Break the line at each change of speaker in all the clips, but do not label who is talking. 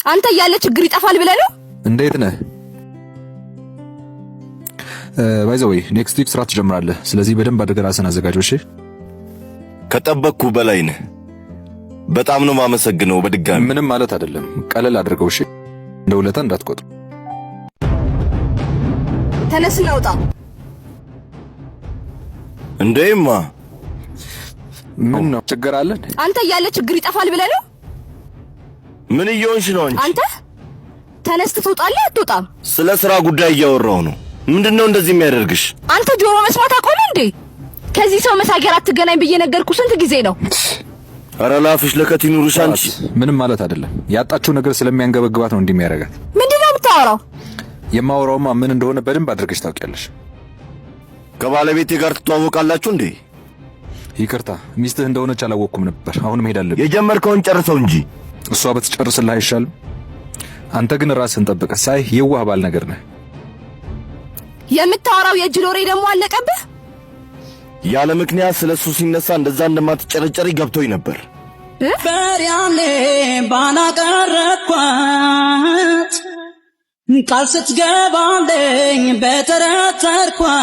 አንተ እያለ ችግር ይጠፋል ብለህ ነው?
እንዴት ነህ? By the way, next week ስራ ትጀምራለህ። ስለዚህ በደንብ አድርገህ ራስህን አዘጋጀው። እሺ?
ከጠበቅኩ በላይ ነህ። በጣም ነው የማመሰግነው በድጋሚ።
ምንም ማለት አይደለም። ቀለል አድርገው። እሺ? እንደ ውለታ እንዳትቆጥር።
ተነስና ውጣ።
እንዴማ።
ምን ነው፣ ችግር አለ?
አንተ እያለ ችግር ይጠፋል ብለህ ነው?
ምን እየሆንሽ ነው አንቺ?
አንተ ተነስተህ ትወጣለህ አትወጣም?
ስለ ስራ ጉዳይ እያወራሁ ነው። ምንድነው እንደዚህ የሚያደርግሽ?
አንተ ጆሮ መስማት አቆመ እንዴ? ከዚህ ሰው መሳይ ጋር አትገናኝ ብዬ ነገርኩ ስንት ጊዜ ነው?
ኧረ ላፍሽ ለከት ይኑርሽ አንቺ።
ምንም ማለት አይደለም። ያጣችው ነገር ስለሚያንገበግባት ነው እንዲህ የሚያደርጋት።
ምንድን ነው የምታወራው?
የማወራውማ ምን እንደሆነ በደንብ አድርገሽ ታውቂያለሽ።
ከባለቤቴ ጋር ትተዋወቃላችሁ እንዴ?
ይቅርታ፣ ሚስትህ እንደሆነች አላወቅኩም ነበር። አሁን መሄድ አለብኝ።
የጀመርከውን ጨርሰው እንጂ።
እሷ ብትጨርስልህ አይሻልም? አንተ ግን ራስህን ጠብቀህ ሳይ የዋህ ባል ነገር ነህ።
የምታወራው የጅል ወሬ ደግሞ አለቀብህ?
ያለ ምክንያት ስለ እሱ ሲነሳ እንደዛ እንደማትጨረጨሪ ገብቶኝ ነበር።
በሪያኔ ባላቀረብኳት ቃል ስትገባልኝ በተረተርኳት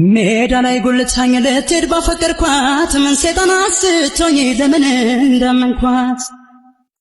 ሜዳ ላይ ጉልታኝ ልትሄድ ባፈቀርኳት ምን ሴጣን አስቶኝ ለምን እንዳመንኳት።